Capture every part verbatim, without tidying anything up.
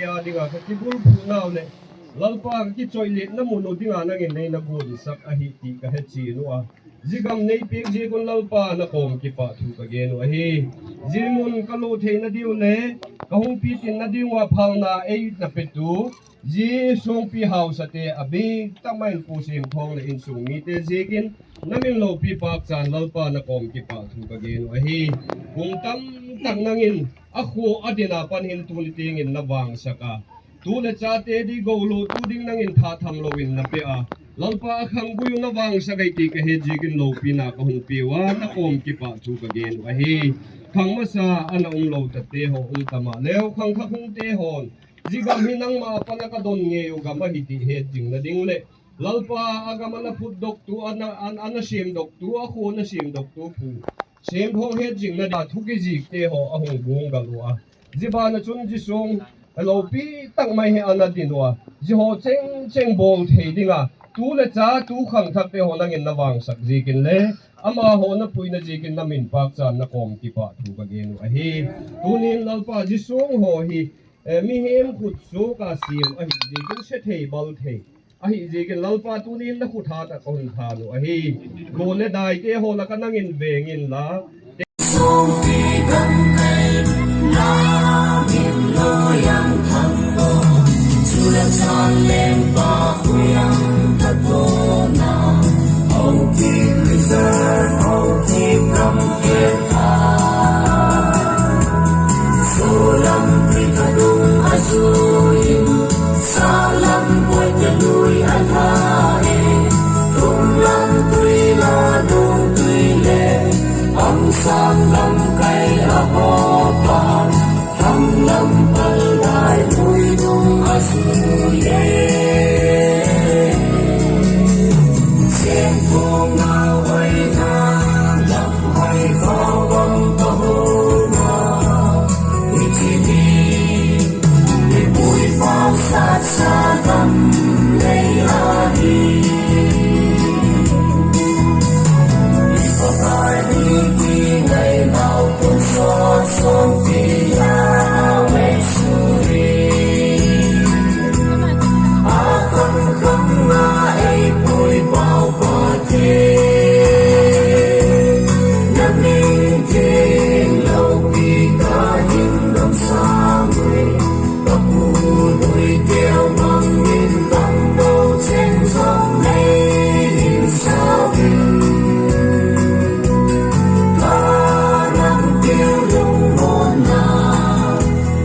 A dinga kakibulphu nau le, Lalpa kakichoilet na mun u dinga nangin nei nagonsak ahi ti kahechen u a. Jigam neipeh jeh un Lalpa nakom kipah thu kagen u ahi. Jimun kalut theina diu le, kahung pitin na diu a phalna eina petu. Ji songpi hausate abih tah mai Pu Semthong le insung mite jeh in namin loupi pachan Lalpa nakom kipah thu kagen u ahi. Kum tamtah nangin akhu adin a pan hin tuni tengin navangsak a. Tu le chate di gou lo tu ding nangin tha tham louvin napeh a. Lalpa akhang gui u navangsak ahi ti kahet jeh in loupina kahung peh u a nakom kipah thu kagen u ahi. Khang masa ana um lou tate ho um tama leu khang kha hung te hon. Jigam hi nangma a pan a kadon ngei u gam ahi ti het jing na ding le, Lalpa agam ana phutdok tu, ana, ana, ana semdok tu, akhu ana semdok tu Pu Semthong het jing na dia thu kijih te ho ahung bung gal u a. Jibana chun jisung loupi tah mai hi ana din u a. Jiho cheng cheng bol thei dinga. Tu le cha tu khangthak te ho nangin navangsak jeh in le. Amaho napuina jeh in namin pachan nakom kipah thu kagen u ahi. Tunin Lalpa jisung ho hi Eh, mihem khut soh a sem ahi jeh in sethei balthei ahi jeh in Lalpa tunin nakhut a tah kahung than u ahi. Go le dai te ho lah a nangin veng in la. Songpi dang kai la min lo yang thang lo. Chula chan leng pa khu yang ta to na. Hou ki reserve, hou ki kam ke tha. Solam pri kadung azuin, salam boi kalui alha e. Tumlam tui la dung tui le, ang sang lam kai a hopa. Thanglam pal dai lui dung azuye. Semthong nau hoi na lam hoi vau bang kahona. Ichini ipui pau sat sa gam lei ahi. Ipakai ni ki ngai nau pun so song pi ya wei suri. A khang khang na ei pui pau pa te. Na ming te loupi ka hin dam sa mui. Ka pu nui teu mang min tang dou cheng zong nei in sa vin. Ka ram teu lung mon na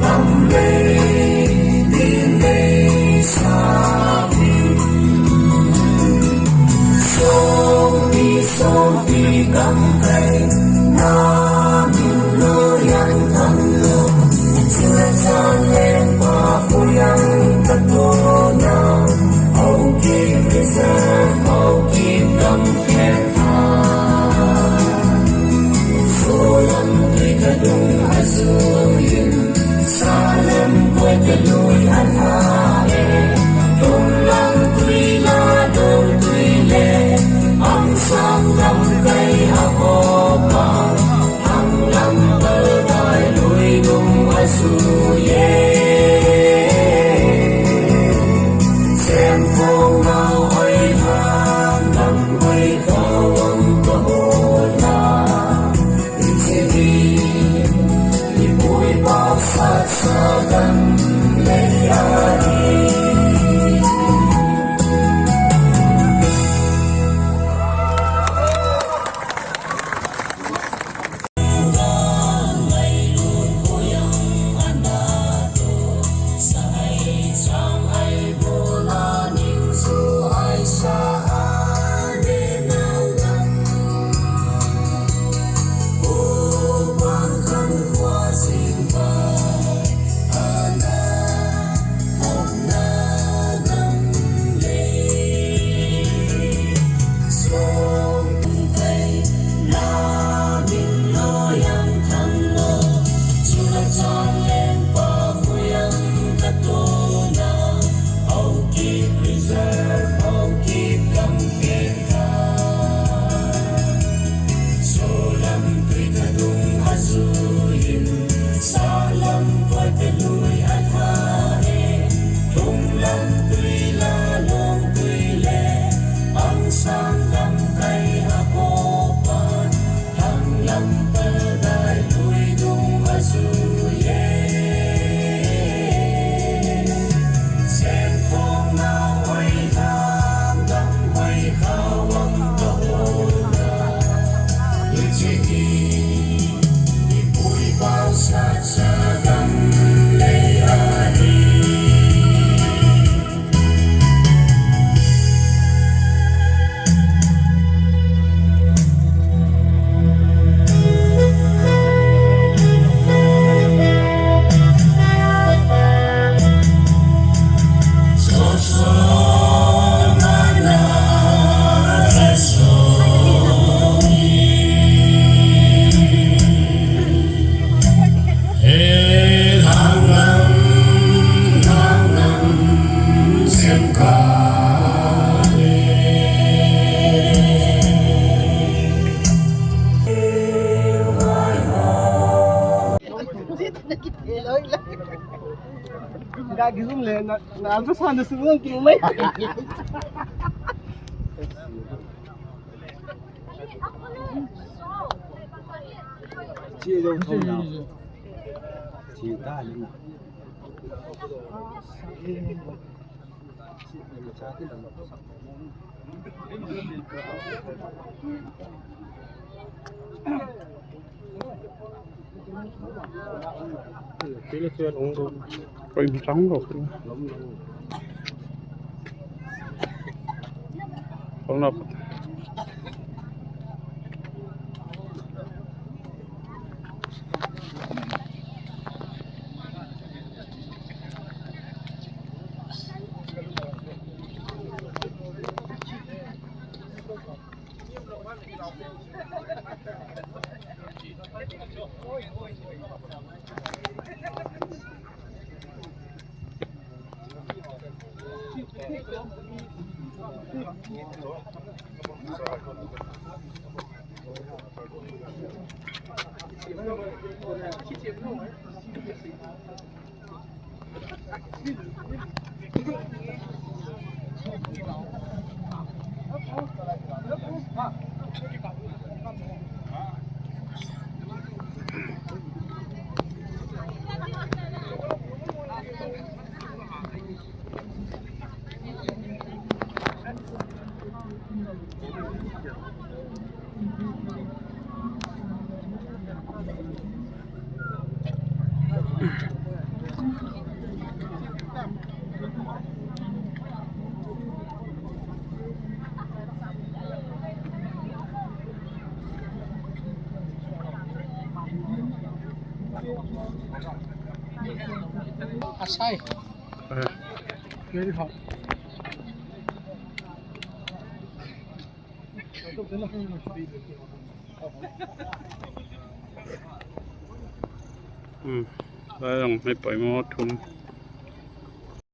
tam lei din nei sa vin. Song pi song pi kam kai na min lo yang tam lo. Sila chan leng pa pu yang ta to na. Hou ki reserve, hou ki kam khen tha. Solam ki kadung azuin, salam boi kalui alha e. Tumlam tui la dung tui le, ang sang lam kai a hopa. Thanglam pal dai lui dung azuye. Semthong nau hoi thanglam hoi thawang kahona. Ichini ipui pau sat sa gam Ga gizum le na, na, na, sa na sumang kilo mai. Chi lo thong na. Chi ta ni na. Koi chang lo. Kong na. Asai. Eh. Very hot. Hmm. Lai lang, mei poimo thum.